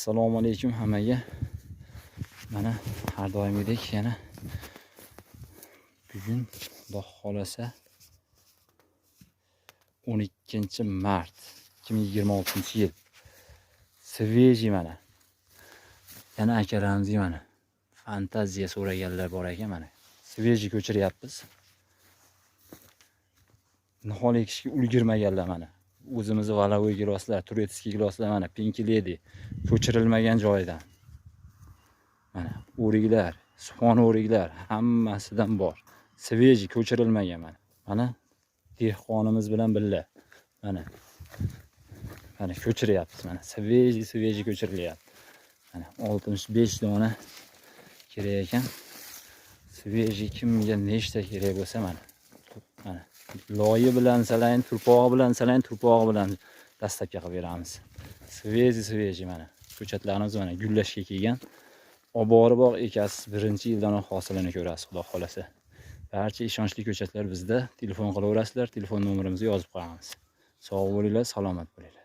Assalomu alaykum hammaga. Mana har doimgidek yana bugun, Xudo xolasa, 12 mart 2026 yil. Свежий mana. Yana akalarimizga mana fantaziya so'raganlar bor ekan mana. Свежий ko'chiryapmiz. Nihol ekishga ulgurmaganlar mana. O'zimizni валовой giloslar, турецкий giloslar mana, Pinky Lady ko'chirilmagan joyidan. Mana o'riklar, subhon o'riklar hammasidan bor. Свежий ko'chirilmagan mana. Mana dehqonimiz bilan birga. Mana. Mana ko'chiryapmiz mana. Свежий, свежий ko'chirilyapti. Mana 65 dona kerak ekan. Свежий kimga nechta kerak bo'lsa mana. Mana loyi bilan salayin, turpog'i bilan salayin, turpog'i bilan доставка qilib beramiz. Свежий, свежий mana. Ko'chatlarimiz mana gullashga kelgan. Oboriboq ekasiz, birinchi yildanoq hosilini ko'rasiz, Xudo xolasa. Barcha ishonchli ko'chatlar bizda. Telefon qilaverasizlar, telefon nomerimizni yozib qo'yamiz. Sog' bo'linglar, salomat bo'linglar.